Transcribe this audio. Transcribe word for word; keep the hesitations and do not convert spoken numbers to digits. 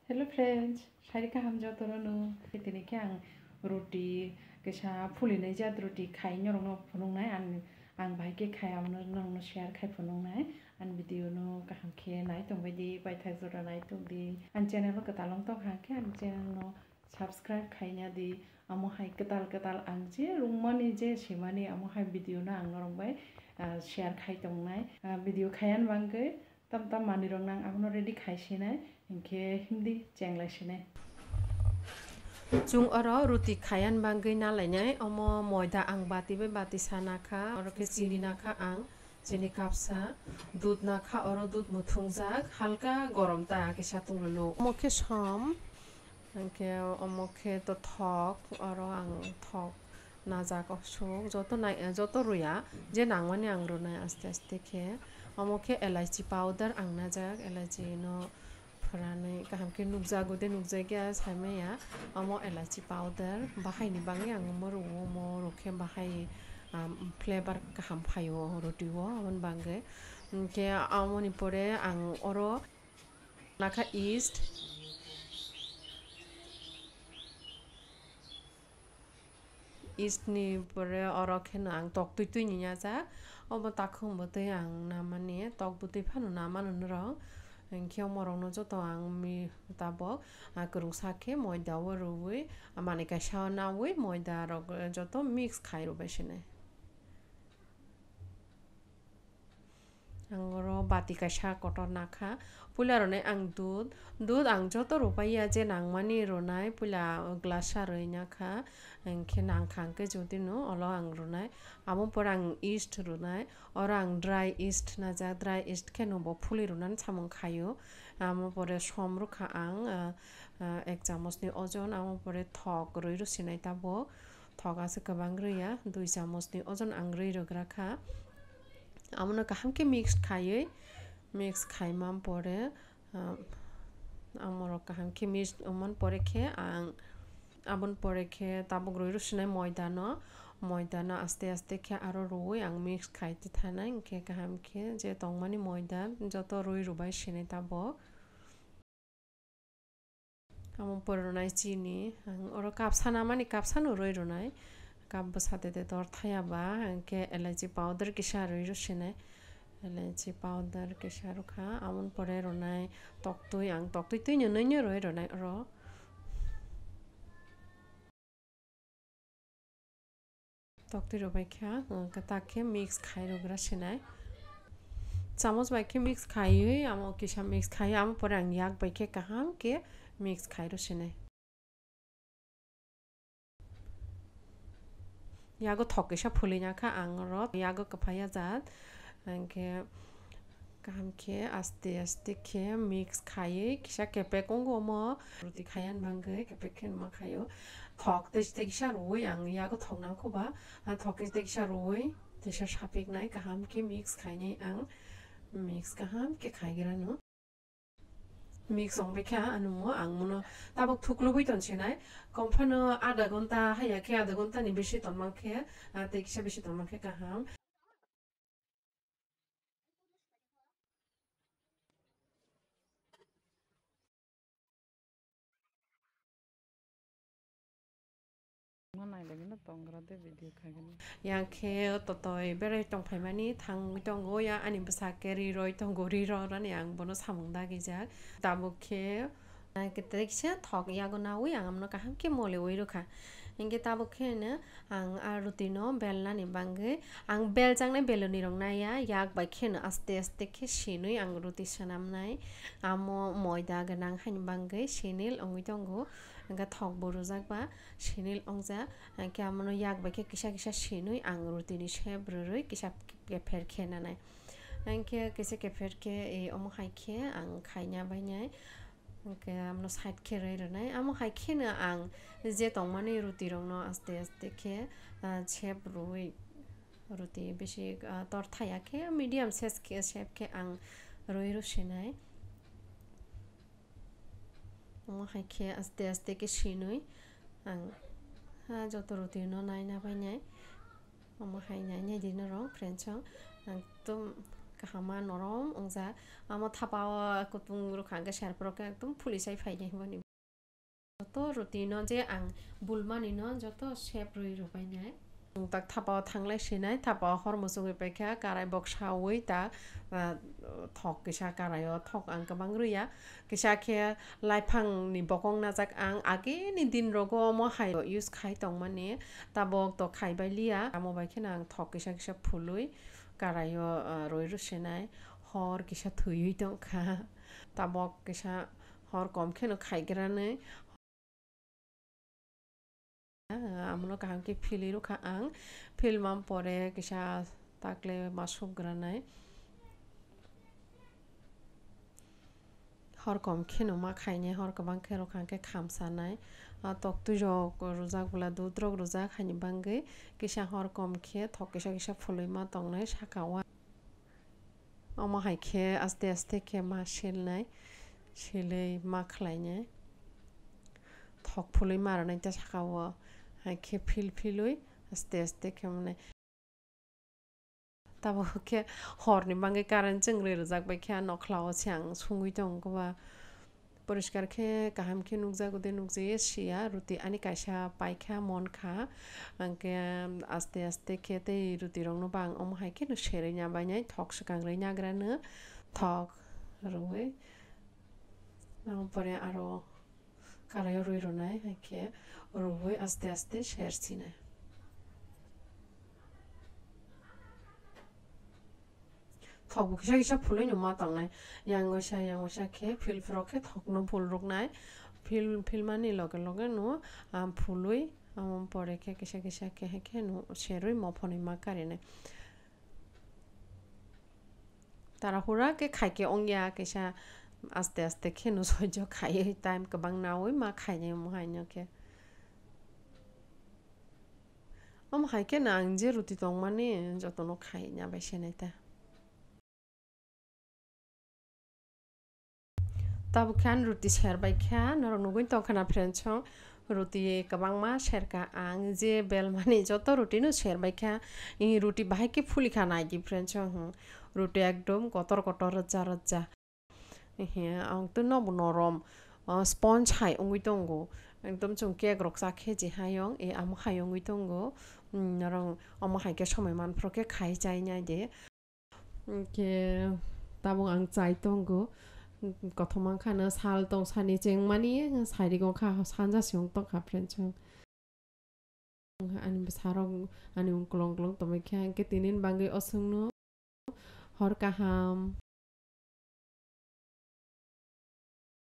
Hello friends, sari kaham jotono no. Tini khe ang roti kisa phulinai jat roti khai norokno phunuknai, ang, ang bahai khe khai abono norokno share khai phunuknai. Ang video no kaham khe nai tongbai di, paithak jora nai tong di. Ang channel o kwtal wng tong kha khe ang channel no subscribe khaina di. Amo hai kwtal kwtal ang je rwngmani je simani amo hai video no ang norok bai, ah, share khai tongnai. Ah, video khaiyan bangwi tam tam manwi rok nang abono ready khai sinai, hinkhe himdi chenglai sinai. Chwng oro roti khaiyan bangwi nalainai, omo moida ang bati bai bati sa nakha, oro khe chini nakha ang, chini kapsa, dudh nakha, oro dudh muthungjak, halka gorom ta kisa tonglo. Omo khe som, hinkhe omo khe to thok, oro ang thok najak osuk, joto nai-, joto rwya, je nangmani ang rwnai aste aste khe. Omo khe elaichi powder ang najak, elaichi no phwranwi kaham khe nukjago de nukjakya saimanya. Omo elaichi powder bahaini bagwi ang omo rwo, omo rwkhe bahai, um, flavor kaham phaio roti o, aboni bagwi. Hinkhe amoni pore ang oro nakha yeast. Yeast ni pore oro kheno ang tok twi twi ni ya jak. Obo takhuk bo twi ang namani, tok bo twi phano namano norok. Hinkhe omorokno joto ang mi tabok, ah, kwrwngsa khe moida o rwui, ah, manwi kaisa o naui moida rok, eh, joto mix khai rwbai sinai. Ang oro bati kaisa kotor nakha. Puila rwnai ang dudh. Dudh ang joto rwpaiya je nangmani rwnai. Puila glasa rwi nakha. Hinkhe nangkha hinkhe jodi no olo ang rwnai. Amo pore ang yeast rwnai. Oro ang dry yeast najak. Dry yeast khe no bo phuli rwnani samung khaio. Amo pore som rwkha ang, ah, ah, ek chamosni ojon. Amo pore thok rwi rw sinai tabuk. Thok aswk kwbang rwya. Dui chamosni ojon ang rwi rwgra kha. Abono kaham khe mix khaiwi, mix khaimani pore, ah, amorok kaham khe mix wngmani pore khe ang aboni pore khe tabuk rwi rw sinai moida no, moida no aste aste khe aro rwui ang mix khai twi thanai, hinkhe kaham khe je tongmani moida joto rwi rwbai sinai tabuk. Amo pore rwnai chini, ang oro kapsa namani kapsa no rwi rwnai, kap bwsa de de dor thaya ba, hinkhe elaichi powder kisa rwi rw sinai, elaichi powder kisa rwkha, amoni pore rwnai toktwi, ang toktwi twi no nwi no rwi rwnai oro. Toktwi rwbai kha, uh, kwtak khe mix khai rwgra sinai. Chamos bai khe mix khaiwi, amo kisa mix khaiwi, amo pore ang yak bai khe kaham khe mix khai rw sinai. Yago thok kisa phulwi nakha ang oro, yago kwphaiya jat, hinkhe kaham khe aste aste khe mix khaiwi kisa kepek wngo omo. Roti khaiyan bangwi kepek khe ma khaio. Thok tei, tei kisa rwui ang yago thok nangkho ba. A thok tei, tei kisa rwui teisa sapiknai kaham khe mix khainai ang. Mix kaham khe khaigra no. Mix wngbai kha ano ang mono tabuk thuklubui tonsinai. Komphano adha ghonta haiya khe adha ghonta ni bisi tonmang khe, a, tei kisa bisi tonmang khe kaham. Yang khe totoi berai tongphaimani thangwi tongo, yang ani bwsa khe riroi tongo, rirorani ang bono samung dagijak. Tabuk khe Nai khe tei kisa thok yago naui ang amno kaham khe moliui rwkha. Hinkhe tabuk khe no ang a roti no belnani bangwi ang beljaknai beloni rok naiya, yak bai kheno aste aste khe sinui ang roti swnamnai. Amo moida gwnang haini bangwi sinil wngwi tongo, hinkhe thok bo rwjak ba sinil wngjak, hinkhe amono yak bai khe kisa kisa sinui ang roti ni shape rwrwi kisa kepher khe nanai. Hinkhe kisa kepher khe, eh, omo hai khe ang khaina bainai. Hwnkhe amno side khe rwi rwnai. Amo hai kheno ang je tongmani roti rokno aste aste khe, ah, shape rwui roti bisi, ah, tor thaya khe medium size khe shape khe ang rwi rw sinai. Omo hai khe aste aste khe sinui ang, ah, joto roti no naina bainai. Omo hai nai nai di norok friends rok. Ang tum Kahama norom wngjak. Amo thapa o kutung rwkha hwnkhe serphoro khe ekdom phuli sai phainai boni. Joto ruti no je ang bulmani no joto shape rwi rwbainai. Nwng tak thapa o thanglai sinai, thapa o hor muchungwi paikha, karai boksa wi ta, ah, thok kisa karai o thok ang kwbang rwya. Kisa khe laiphang ni bokong najak ang agini din rogo omo hai use khai tongmani, tabok to khaibai liya. Amo bai kheno ang thok kisa kisa phului karai o, ah, rwi rwsinai, hor kisa thwiwi tongkha. Tabok kisa hor kom kheno khaigrani. Amono kaham khe philwi rwkha ang. Philmani pore kisa takle ma sopgranai. Hor kom kheno ma khainai, hor kwbang khe rwkha hwnkhe khamsanai. A tok twi rok rwjak bwla dudrok rwjak haini bagwi kisa hor kom khe thok kisa kisa phulwi ma tongnai saka o. Omo hai khe aste aste khe ma selnai, selwi ma khlainai. Thok phulwi ma rwnai ta saka o, hai khe phil philwi aste aste khe mwnai. Tabuk khe horni bagwi current chwng rwi rwjak bai khe, a nokhla o se ang sungwi tongo ba. Poriskar khe kaham khe nukjago de nukjaya siya, ruti ani kaisa paikha monkha, hwnkhe aste aste khe tei ruti rokno bo ang omo hai kheno serwi nabainai, thok swkang rwi nagrano thok rwui, aboni pore aro karai o rwi rwnai, hwnkhe rwui aste aste sersinai. Thok bo kisa kisa phulwi no ma tongnai. Yang waisa, yang waisa khe phil phro khe thok no phul rwknai. Phil, phil mani loge loge no, ah, phulwi, amo pore khe kisa kisa khe, khe no serwi mophonwi ma karinai. Tarahura khe khai khe ongya, kisa aste aste khe no soijo khaiwi time kwbang naui ma khainai omo hai no khe. Omo hai khe no ang je ruti tongmani jotono khai nabai se nai ta. Tabuk khe ani ruti serbai kha, norok nugui tongkha na friends song, ruti kwbangma serka ang je belmani joto ruti no serbai kha, i ruti bahai khe phuli kha nai di friends song, hmm. Ruti ekdom kotor kotor rwja rwja. Ehe, ang to nobo norom, ah, sponge hai wngwi tongo. Ekdom chwng cake rok cha khe je hai wng, e amo hai wngwi tongo. Mm, norok omo hai khe somoi manphro khe khai chai nai de. Hwnkhe tabuk ang chai tongo. Kothoma wngkha no sal tong sani chengmani, sari wngkha sanja se wng tongkha friends song. Ani bwsarok ani uklong uklong tongwi khe, hwnkhe tini bagwi o chwngno hor kaham.